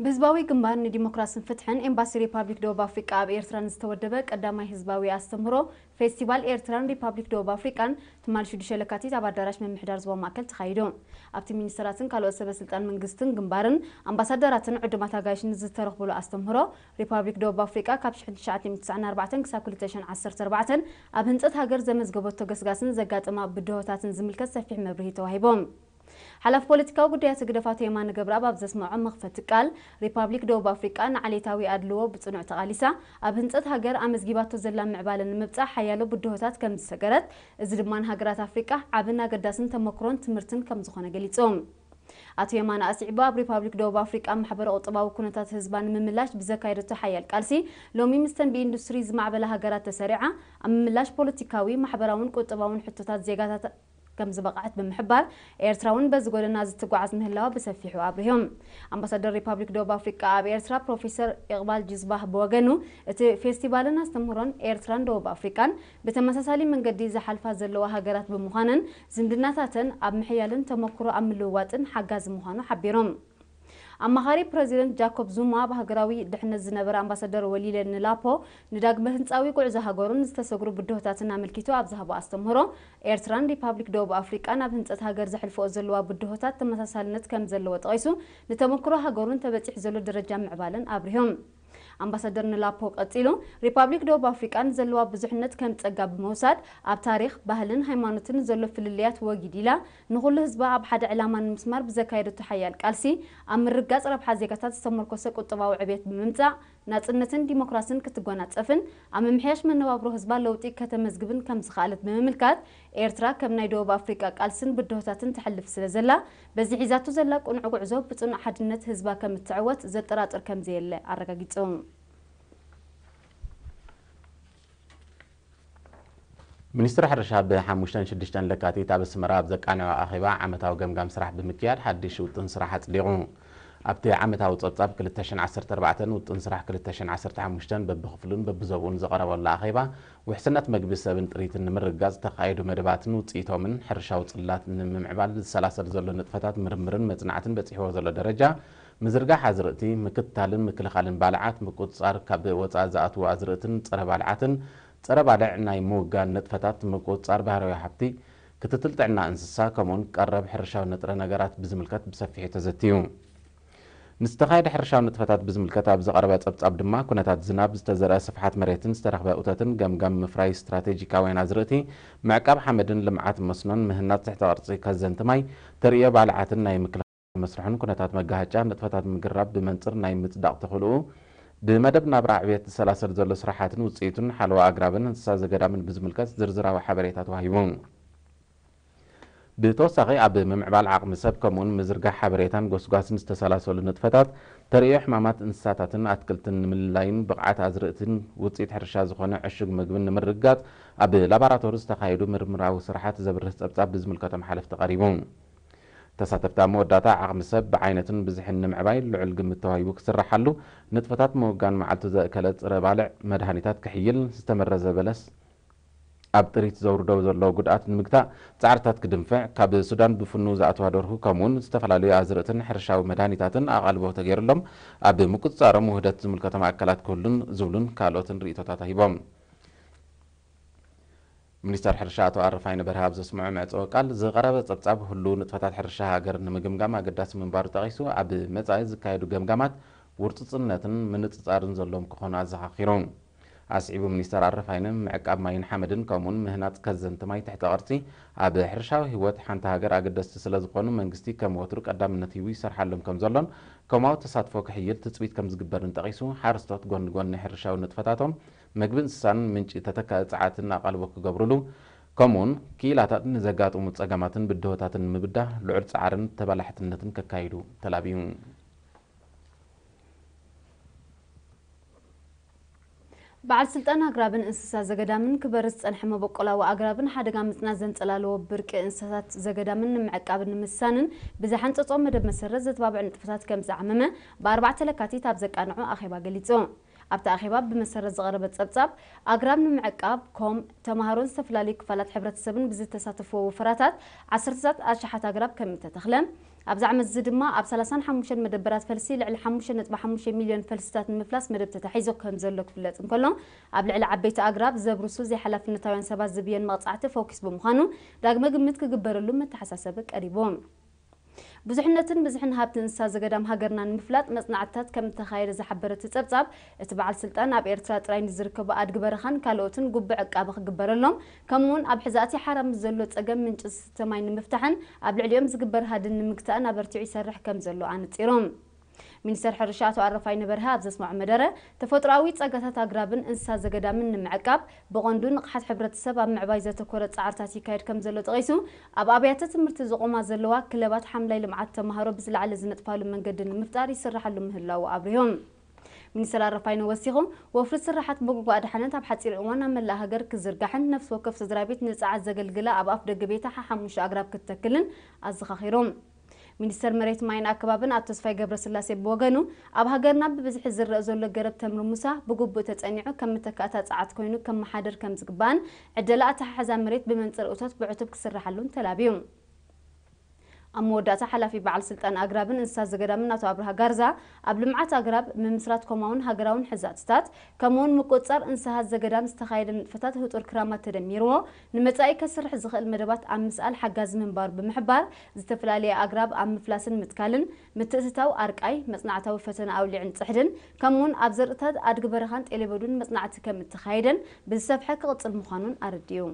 ብህዝባዊ ግንባር ንዲሞክራስን ፍትሕን ኤምባሲ ሪፓብሊክ ደቡብ ኣፍሪቃ ኣብ ኤርትራ ንዝተወደበ ቀዳማይ ህዝባዊ ኣስተምህሮ ፌስቲቫል ኤርትራን ሪፓብሊክ ደቡብ ኣፍሪቃን ትማል ሽዱሽተ ለካቲት ኣብ ኣዳራሽ ምምሕዳር ዞባ ማእከል ተኻይዱ። ኣብቲ ሚኒስተራትን ካልኦት ሰበ ስልጣን መንግስትን ግንባርን ኣምባሳደራትን ዕዱማት ኣጋይሽን ዝተረኽብሉ ኣስተምህሮ፣ ሪፓብሊክ ደቡብ ኣፍሪቃ ካብ ሽሕን ትሽዓተ ሚእትን ትስዓን ኣርባዕተን ክሳብ ክልተ ሽሕን ዓሰርተ ኣርባዕተን ኣብ ህንጸት ሃገር ዘመዝገበቶ ገስጋስን ዘጋጠማ ብድሆታትን ዝምልከት ሰፊሕ መብርሂ ተዋሂቦም። ሓላፊ ፖለቲካዊ ጉዳያት ህግደፍ ኣቶ የማነ ገብረኣብ ኣብ ዘስምዖ መኽፈቲ ቃል፣ ሪፓብሊክ ደቡብ ኣፍሪቃ ንዓሌታዊ ኣድልዎ ብጽኑዕ ተቓሊሳ፣ ኣብ ህንጸት ሃገር ኣመዝጊባቶ ዘላ ምዕባለ ንምብጻሕ ሓያሎ ብድሆታት ከም ዝሰገረት፣ እዚ ድማ ንሃገራት ኣፍሪቃ ዓብን ኣገዳስን ተመክሮን ትምህርትን ከም ዝኾነ ገሊጹ። ኣቶ የማነ ኣስዒቡ፣ ኣብ ሪፓብሊክ ደቡብ ኣፍሪቃ ማሕበረ ቁጠባዊ ኩነታት ህዝባ ንምምላሽ ብዘካየደቶ ሓያል ቃልሲ፣ ሎሚ ምስተን ብኢንዱስትሪ ዝማዕበላ ሃገራት ተሰሪዓ፣ ኣብ ምምላሽ ፖለቲካዊ፣ ማሕበራውን ቁጠባውን ሕቶታት ዜጋታት ከም ዝበቕዐት ብምሕባር፣ ኤርትራ እውን በዚ ጎደና ዝትጓዓዝ ምህላዋ ብሰፊሑ ኣብሪሆም። ኣምባሳደር ሪፓብሊክ ደቡብ ኣፍሪቃ ኣብ ኤርትራ ፕሮፌሰር ኢቕባል ጅዝባህ ብወገኑ፣ እቲ ፌስቲቫልን ኣስተምህሮን ኤርትራን ደቡብ ኣፍሪቃን ብተመሳሳሊ መንገዲ ዝሓልፋ ዘለዋ ሃገራት ብምዃነን፣ ዝምድናታተን ኣብ ምሕያልን ተመክሮ ኣብ ምልውዋጥን ሓጋዚ ምዃኑ ሓቢሮም። ኣማኻሪ ፕረዚደንት ጃኮብ ዙማ ኣብ ሃገራዊ ድሕነት ዝነበረ ኣምባሳደር ወሊለ ንላፖ፣ ንዳግመ ህንጻዊ ጉዕዞ ሃገሩን ዝተሰግሩ ብድሆታትን ኣመልኪቱ ኣብ ዝሃቦ ኣስተምህሮ፣ ኤርትራን ሪፓብሊክ ደቡብ ኣፍሪቃን ኣብ ህንጸት ሃገር ዘሕልፍኦ ዘለዋ ብድሆታት ተመሳሳልነት ከም ዘለዎ ጠቒሱ፣ ንተመክሮ ሃገሩን ተበጺሑ ዘሎ ደረጃ ምዕባለን ኣብሪሆም። ኣምባሳደር ንላፖ ቀጺሉ፣ ሪፓብሊክ ደቡብ ኣፍሪቃ ንዘለዋ ብዙሕነት ከም ጸጋ ብምውሳድ፣ ኣብ ታሪኽ፣ ባህልን ሃይማኖትን ዘሎ ፍልልያት ወጊድ ኢላ፣ ንኹሉ ህዝባ ኣብ ሓደ ዕላማ ንምስማር ብዘካየደቶ ሓያል ቃልሲ፣ ኣብ ምርግጋጽ ረብሓ ዜጋታት ዝተመርኮሰ ቁጠባዊ ዕብየት ብምምጻእ፣ ናጽነትን ዲሞክራስን ክትጎናጸፍን ኣብ ምምሕያሽ መነባብሮ ህዝባ ለውጢ ከተመዝግብን ከም ዝኸኣለት ብምምልካት፣ ኤርትራ ከም ናይ ደቡብ ኣፍሪቃ ቃልስን ብድሆታትን ተሕልፍ ስለ ዘላ፣ በዚ ሒዛቶ ዘላ ቅኑዕ ጉዕዞ ብጽኑዕ ሓድነት ህዝባ ከም እትዕወት ዘጠራጥር ከም ዘየለ ኣረጋጊጹ። ሚኒስትሪ ሕርሻ ብሓሙሽተን ሽዱሽተን ለካቲት ኣብ ኣስመራ ኣብ ዘቃነዖ ኣኼባ ዓመታዊ ገምጋም ስራሕ ብምክያድ ሓድሽ ውጥን ስራሕ ኣጽዲቑ። ኣብቲ ዓመታዊ ጸብጻብ ክልተ ሽሕን ዓሰርተ ኣርባዕተን ውጥን ስራሕ ክልተ ሽሕን ዓሰርተ ሓሙሽተን በብኽፍሉን በብዞብኡን ዝቐረበሉ ኣኼባ፣ ውሕስነት መግቢ ሰብን ጥሪትን ንምርግጋጽ ዝተኻየዱ መደባትን ውጽኢቶምን፣ ሕርሻዊ ጽላት ንምምዕባል ዝሰላሰል ዘሎ ንጥፈታት ምርምርን መጽናዕትን በጺሕዎ ዘሎ ደረጃ፣ ምዝርጋሕ ኣዝርእቲ፣ ምክትታልን ምክልኻልን ባልዓት፣ ምቁጽጻር ካብ ወጻኢ ዝኣትዉ ኣዝርእትን ጸረ ባልዓትን፣ ጸረ ባልዕ ናይ ምውጋን ንጥፈታት፣ ምቁጽጻር ባህርያዊ ሃብቲ፣ ክትትል ጥዕና እንስሳ፣ ከምኡውን ቀረብ ሕርሻዊ ንጥረ ነገራት ብዝምልከት ብሰፊሑ ተዘትዩ። ንዝተኻየደ ሕርሻዊ ንጥፈታት ብዝምልከት ኣብ ዝቐረበ ጸብጻብ ድማ፣ ኩነታት ዝናብ፣ ዝተዘርአ ስፍሓት መሬትን ዝተረኽበ እቶትን፣ ገምጋም ምፍራይ ስትራቴጂካውያን ኣዝርእቲ፣ ምዕቃብ ሓመድን ልምዓት መስኖን፣ ምህናጽ ትሕተ ቅርጺ ከዘንቲ ማይ፣ ተርእዮ ባልዓትን ናይ ምክልኻል መስርሕን ኩነታት መጋሃጫ ንጥፈታት ምግራብ ብመንጽር ናይ ምጽዳቕ ተኽእሎኡ፣ ብመደብ ናብራ ዕብየት ዝሰላሰል ዘሎ ስራሓትን ውጽኢቱን ሓለዋ ኣግራብን እንስሳ ዘገዳምን ብዝምልከት ዝርዝራዊ ሓበሬታ ተዋሂቡ። ብተወሳኺ ኣብ ምምዕባል ዓቕሚ ሰብ ከምኡውን ምዝርጋሕ ሓበሬታን ጎስጓስን ዝተሰላሰሉ ንጥፈታት ተርእዮ ሕማማት እንስሳታትን ኣትክልትን ንምልላይን ብቕዓት ኣዝርእትን ውፅኢት ሕርሻ ዝኾነ ዕሹግ ምግብን ንምርግጋፅ ኣብ ላባራቶሪ ዝተኻየዱ ምርምራዊ ስራሓት ዘብርህ ፀብፃብ ብዝምልከቶም ሓለፍቲ ቀሪቡ። ተሳተፍቲ ኣብ መወዳእታ ዓቕሚ ሰብ ብዓይነትን ብዝሕን ንምዕባይ ልዑል ግምት ተዋሂቡ ክስራሓሉ፣ ንጥፈታት ምውጋን መዓልቱ ዘእከለ ፅረ ባልዕ መድሃኒታት ክሕይል፣ ዝተመረዘ በለስ ኣብ ጥሪት ዘውርዶ ዘሎ ጉድኣት ንምግታእ ፃዕርታት ክድንፍዕ፣ ካብ ሱዳን ብፍኑ ዝኣተዋ ደርሁ ከምኡውን ዝተፈላለዩ ኣዝርእትን ሕርሻዊ መድሃኒታትን ኣቓልቦ ተገይሩሎም ኣብ ምቁፅፃሮም ውህደት ዝምልከቶም ኣካላት ክህሉን ዝብሉን ካልኦትን ርእይቶታት ሂቦም። ሚኒስተር ሕርሻ ኣቶ ኣረፋይነ በርሀ ኣብ ዘስምዖ መዕጸዊ ቃል፣ ዝቐረበ ጸብጻብ ህሉው ንጥፈታት ሕርሻ ሃገር ንምግምጋም ኣገዳሲ ምንባሩ ጠቒሱ፣ ኣብ መጻኢ ዝካየዱ ገምጋማት ውርጽጽነትን ምንጽጻርን ዘለዎም ክኾኑ ኣዘኻኺሩ። ኣስዒቡ ሚኒስተር ኣረፋይነ፣ ምዕቃብ ማይን ሓመድን ከምኡውን ምህናጽ ከዘንቲ ማይ ትሕተ ቅርጺ ኣብ ሕርሻዊ ህይወት ሓንቲ ሃገር ኣገደስቲ ስለ ዝኾኑ፣ መንግስቲ ከም ወትሩ ቀዳምነት ሂቡ ይሰርሓሎም ከም ዘሎን ከምኡ ተሳትፎ ክሕይል ትጽቢት ከም ዝግበርን ጠቒሱ፣ ሓረስቶት ጎኒ ጎኒ ሕርሻዊ ንጥፈታቶም፣ ምግቢ እንስሳን ምንጪ ተተካኢ ጸዓትን ኣቓልቦ ክገብሩሉ፣ ከምኡውን ክኢላታት ንዘጋጥሙ ጸገማትን ብድሆታትን ንምብዳህ ልዑል ጻዕርን ተባላሕትነትን ከካይዱ ተላብዩ። በዓል ስልጣን ኣግራብን እንስሳ ዘገዳምን ክበርስ ዝጸንሐ መበቆላዊ ኣግራብን ሓደጋ ምጽናት ዘንጸላለዎ ብርቂ እንስሳታት ዘገዳምን ንምዕቃብን ንምስሳንን ብዝሓንጸጾ መደብ መሰረት ዘተባብዕ ንጥፈታት ከም ዝዓመመ ብኣርባዕተ ለካቲት ኣብ ዘቃንዖ ኣኼባ ገሊጹ። ኣብቲ ኣኼባ ብመሰረት ዝቐረበ ጸብጻብ፣ ኣግራብ ንምዕቃብ ኮም ተምሃሮን ዝተፈላለዩ ክፋላት ሕብረተሰብን ብዝተሳተፍዎ ወፈራታት ዓሰርተታት ኣሽሓት ኣግራብ ከም እተተኽለ፣ ኣብዚ ዓመት እዚ ድማ ኣብ ሰላሳን ሓሙሽተን መደበራት ፈልሲ ልዕሊ ሓሙሽተ ነጥቢ ሓሙሽተ ሚልዮን ፈልስታት ንምፍላስ መደብ ተታሒዙ ከም ዘሎ ክፍለጥ እንከሎ፣ ኣብ ልዕሊ ዓበይቲ ኣግራብ ዘብርሱ ዘይሓላፍነታውያን ሰባት ዝብየን መቕጻዕቲ ፎኪስ ብምዃኑ ዳግመ ግምት ክግበረሉ መተሓሳሰቢ ቀሪቡ። ብዙሕነትን ብዝሕን ሃብቲ እንስሳ ዘገዳም ሃገርና ንምፍላጥ መጽናዕትታት ከም እተኻየደ ዝሓበረ እቲ ጸብጻብ፣ እቲ በዓል ስልጣን ኣብ ኤርትራ ጥራይ ንዝርከቡ ኣድጊ በረኻን ካልኦትን ግቡእ ዕቃበ ክግበረሎም፣ ከምኡ'ውን ኣብ ሕዛእቲ ሓራ ምስ ዘሎ ጸገም ምንጪ ዝስተ ማይ ንምፍታሕን ኣብ ልዕሊኦም ዝግበር ሃድን ንምግታእን ኣበርቲዑ ይሰርሕ ከም ዘሎ ኣነጺሩ። ሚኒስተር ሕርሻ ኣቶ ኣረፋይነ በርሀ ኣብ ዘስምዖ መደረ፣ ተፈጥሮኣዊ ጸጋታት ኣግራብን እንስሳ ዘገዳምን ንምዕቃብ፣ ብቐንዱ ንቕሓት ሕብረተሰብ ኣብ ምዕባይ ዘተኮረ ጻዕርታት ይካየድ ከም ዘሎ ጠቒሱ፣ ኣብ ኣብያተ ትምህርቲ ዝቖማ ዘለዋ ክለባት ሓምላይ ልምዓት ተማሃሮ ብዝለዓለ ዝነጥፋሉ መንገዲ ንምፍጣር ይስርሓሉ ምህላዉ ኣብሪሁ። ሚኒስተር ኣረፋይነ ወሲኹ፣ ወፍሪ ስራሓት መጎጎ ኣድሓነት ኣብ ሓጺር እዋን ኣብ መላእ ሃገር ክዝርጋሕን ነፍሲ ወከፍ ስድራ ቤት ንጸዓት ዘገልግላ ኣብ ኣፍ ደገ ቤታ ሓሓሙሽተ ኣግራብ ክትተክልን ኣዘኻኺሩ። ሚኒስተር መሬት ማይን ኣከባብን ኣቶ ተስፋይ ገብረስላሴ ብወገኑ፣ ኣብ ሃገርና ብብዝሒ ዝረአ ዘሎ ገረብ ተምሪ ሙሳ ብግቡእ ተጸኒዑ ከም መተካእታ ጸዓት ኮይኑ ከመሓደር ከም ዝግባእን ዕደላ ኣተሓሕዛ መሬት ብመንጽር እቶት ብዕቱብ ክስርሓሉን ተላብዩ። ኣብ መወዳእታ ሓላፊ በዓል ስልጣን ኣግራብን እንስሳ ዘገዳምን ኣቶ ኣብርሃ ጋርዛ፣ ኣብ ልምዓት ኣግራብ፣ ምምስራት ኮማውን ሃገራውን ሕዛእትታት፣ ከምኡውን ምቁጽጻር እንስሳት ዘገዳም ዝተኻየደ ንጥፈታት ህጡር ክራማት ተደሚርዎ፣ ንመጻኢ ከስርሕ ዝኽእል መደባት ኣብ ምስኣል ሓጋዚ ምንባሩ ብምሕባር፣ ዝተፈላለየ ኣግራብ ኣብ ምፍላስን ምትካልን፣ ምትእትታው ኣርቃይ፣ መጽናዕታዊ ፈተነ ኣውሊዕን ጽሕድን፣ ከምኡውን ኣብ ዘርእታት ኣድጊ በረኻን ጤሌበዱን መጽናዕቲ ከም እተኻየደን ብዝሰፍሐ ክቕጽል ምዃኑን ኣረዲኡ።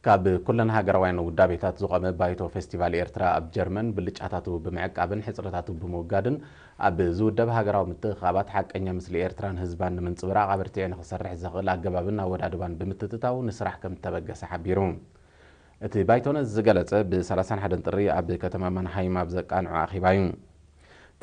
ካብ ኩለን ሃገራውያን ውዳቤታት ዝቖመ ባይቶ ፌስቲቫል ኤርትራ ኣብ ጀርመን ብልጫታቱ ብምዕቃብን ሕጽረታቱ ብምውጋድን ኣብ ዝውደብ ሃገራዊ ምትእኽኻባት ሓቀኛ ምስሊ ኤርትራን ህዝባን ንምንጽብራቕ ኣበርቲዑ ንኽሰርሕ ዘኽእል ኣገባብን ኣወዳድባን ብምትእትታው ንስራሕ ከም እተበገሰ ሓቢሩ። እቲ ባይቶ ነዚ ዝገለጸ ብ ሰላሳን ሓደን ጥሪ ኣብ ከተማ ማንሃይም ኣብ ዘቃንዖ ኣኼባ እዩ።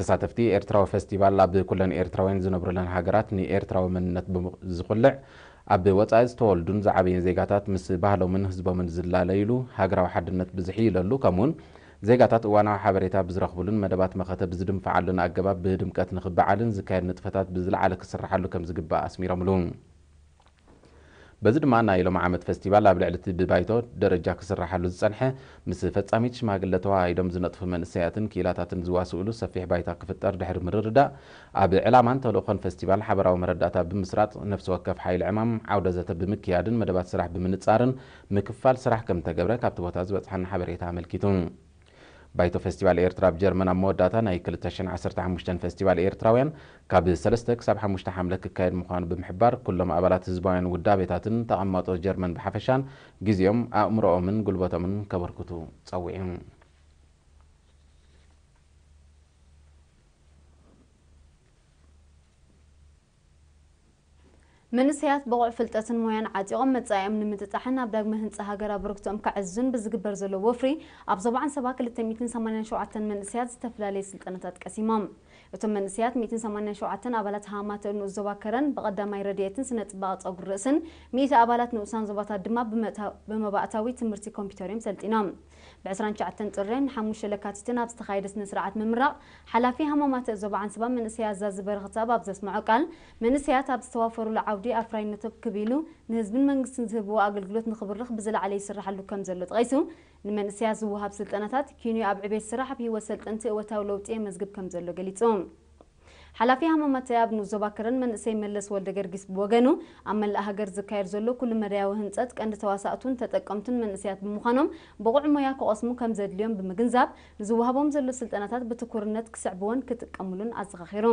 ተሳተፍቲ ኤርትራዊ ፌስቲቫል ኣብ ኩለን ኤርትራውያን ዝነብሩለን ሃገራት ንኤርትራዊ መንነት ብዝኹልዕ ኣብ ወጻኢ ዝተወልዱን ዝዓበዩን ዜጋታት ምስ ባህሎምን ህዝቦምን ዝላለዩሉ፣ ሃገራዊ ሓድነት ብዝሕይለሉ፣ ከምኡውን ዜጋታት እዋናዊ ሓበሬታ ብዝረኽቡሉን መደባት መኸተ ብዝድንፍዓሉን ኣገባብ ብድምቀት ንኽበዓልን ዝካየድ ንጥፈታት ብዝለዓለ ክስርሓሉ ከም ዝግባእ ኣስሚሮምሉ። በዚ ድማ ናይ ሎሚ ዓመት ፌስቲቫል ኣብ ልዕሊ እቲ ብባይቶ ደረጃ ክስርሓሉ ዝጸንሐ ምስ ፈጻሚት ሽማግለ ተወሃሂዶም ዝነጥፉ መንእሰያትን ክኢላታትን ዝዋስኡሉ ሰፊሕ ባይታ ክፍጠር ድሕሪ ምርድዳእ፣ ኣብ ዕላማን ተልእኾን ፌስቲቫል ሓበራዊ መረዳእታ ብምስራጽ፣ ነፍሲ ወከፍ ሓይሊ ዕማም ዓውደ ዘተ ብምክያድን መደባት ስራሕ ብምንጻርን ምክፋል ስራሕ ከም ዝተገብረ ካብቲ ቦታ ዝበጽሓና ሓበሬታ ኣመልኪቱ። ባይቶ ፌስቲቫል ኤርትራ ኣብ ጀርመን ኣብ መወዳእታ ናይ ክልተ ሽሕን ዓሰርተ ሓሙሽተን ፌስቲቫል ኤርትራውያን ካብ ሰለስተ ክሳብ ሓሙሽተ ሓምለ ክካየድ ምዃኑ ብምሕባር፣ ኩሎም ኣባላት ህዝባውያን ውዳቤታትን ተቐማጦ ጀርመን ብሓፈሻን ግዜኦም፣ ኣእምሮኦምን ጉልበቶምን ከበርክቱ ጸዊዑ። መንእሰያት ብቑዕ ፍልጠትን ሞያን ዓጢቖም መጻኢኦም ንምጥጣሕን ኣብ ዳግመ ህንጻ ሃገር ኣበርክቶኦም ከዕዝዙን ብዝግበር ዘሎ ወፍሪ፣ ኣብ ዞባ ዓንሰባ ክልተ ሚእትን ሰማንያን ሸውዓተን መንእሰያት ዝተፈላለየ ስልጠናታት ቀሲሞም። እቶም መንእሰያት ሚእትን ሰማንያን ሸውዓተን ኣባላት ሃማማተ ንኡስ ዞባ ከረን ብቐዳማይ ረድኤትን ስነ ጽባቐ ጸጉሪ ርእስን፣ ሚእቲ ኣባላት ንኡሳን ዞባታት ድማ ብመታ-፣ ብመባእታዊ ትምህርቲ ኮምፒውተር እዮም ሰልጢኖም። ብዕስራን ትሽዓተን ጥርን ሓሙሽተ ለካቲትን ኣብ ዝተኻየደ ስነ ስርዓት ምምራቕ፣ ሓላፊ ሃማማተ ዞባ ዓንሰባ መንእሰይ ኣዛዚ በረኸትኣብ ኣብ ዘስምዖ ቃል፣ መንእሰያት ኣብ ዝተዋፈሩሉ ዓውዲ ኣፍራይነቶም ክብ ኢሉ ንህዝብን መንግስትን ዝህብዎ ኣገልግሎት ንኽብርኽ ብዝለዓለ ይስርሓሉ ከም ዘሎ ጠቒሱ፣ ንመንእሰያት ዝወሃብ ስልጠናታት ኪንዮ ኣብ ዕቤት ስራሕ፣ ኣብ ህይወት ሰልጠንቲ እወታዊ ለውጢ የመዝግብ ከም ዘሎ ገሊጹ። ሓላፊ ሃማማተ ኣብ ንኡስ ዞባ ከረን መንእሰይ መለስ ወልደ ገርጊስ ብወገኑ፣ ኣብ መላእ ሃገር ዝካየድ ዘሎ ኩሉ መዳያዊ ህንጸት ቀንዲ ተዋሳእቱን ተጠቀምቱን መንእሰያት ብምዃኖም፣ ብቑዕ ሞያ ክቐስሙ ከም ዘድልዮም ብምግንዛብ፣ ንዝወሃቦም ዘሎ ስልጠናታት ብትኩርነት ክስዕብዎን ክጥቀምሉን ኣዘኻኺሩ።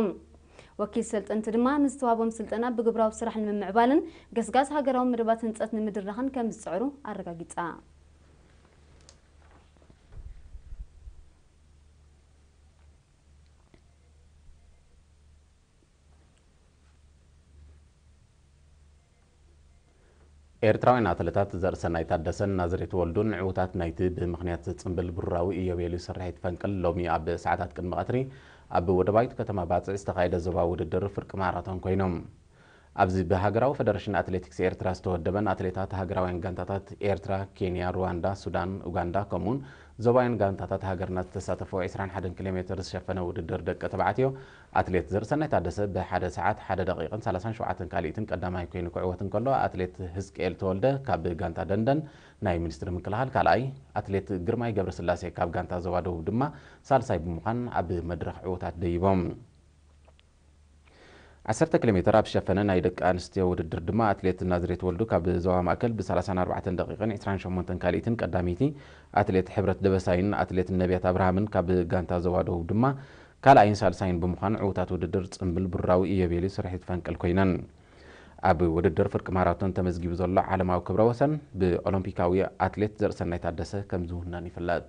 ወኪል ሰልጠንቲ ድማ ንዝተዋህቦም ስልጠና ብግብራዊ ስራሕ ንምምዕባልን ገስጋስ ሃገራዊ መደባት ህንጸት ንምድራኽን ከም ዝጽዕሩ ኣረጋጊጻ። ኤርትራውያን ኣትለታት ዘርእሰናይ ታደሰን ናዝሬት ወልዱን ዕዉታት ናይቲ ብምኽንያት ጽምብል ብሩራዊ ኢዮቤልዩ ስርሒት ፈንቅል ሎሚ ኣብ ሰዓታት ቅድሚ ቀትሪ ኣብ ወደባዊት ከተማ ባጽዕ ዝተኻየደ ዞባዊ ውድድር ፍርቂ ማራቶን ኮይኖም። ኣብዚ ብሃገራዊ ፈደረሽን ኣትሌቲክስ ኤርትራ ዝተወደበን ኣትሌታት ሃገራውያን ጋንታታት ኤርትራ፣ ኬንያ፣ ሩዋንዳ፣ ሱዳን፣ ኡጋንዳ ከምኡውን ዞባውያን ጋንታታት ሃገርና ዝተሳተፈኦ ዕስራን ሓደን ኪሎ ሜትር ዝሸፈነ ውድድር ደቂ ተባዕትዮ ኣትሌት ዘርእሰናይ ታደሰ ብሓደ ሰዓት ሓደ ደቂቕን ሰላሳን ሸውዓተን ካልኢትን ቀዳማይ ኮይኑ ክዕወት እንከሎ ኣትሌት ህዝቅኤል ተወልደ ካብ ጋንታ ደንደን ናይ ሚኒስትሪ ምክልኻል ካልኣይ፣ ኣትሌት ግርማይ ገብረስላሴ ካብ ጋንታ ዞባ ደቡብ ድማ ሳልሳይ ብምዃን ኣብ መድረኽ ዕውታት ደይቦም። ዓሰርተ ኪሎ ሜትር ኣብ ዝሸፈነ ናይ ደቂ ኣንስትዮ ውድድር ድማ ኣትሌት ናዝሬት ወልዱ ካብ ዞባ ማእከል ብ ሰላሳን ኣርባዕተን ደቂቕን ዕስራን ሸሞንተን ካልኢትን ቀዳመይቲ፣ ኣትሌት ሕብረት ደበሳይን ኣትሌት ነቢያት ኣብርሃምን ካብ ጋንታ ዞባ ደቡብ ድማ ካልኣይን ሳልሳይን ብምዃን ዕውታት ውድድር ጽምብል ብሩራዊ ኢዮቤልዩ ስርሒት ፈንቅል ኮይነን። ኣብ ውድድር ፍርቂ ማራቶን ተመዝጊቡ ዘሎ ዓለማዊ ክብረ ወሰን ብኦሎምፒካዊ ኣትሌት ዘርእሰናይ ታደሰ ከም ዝውነን ይፍለጥ።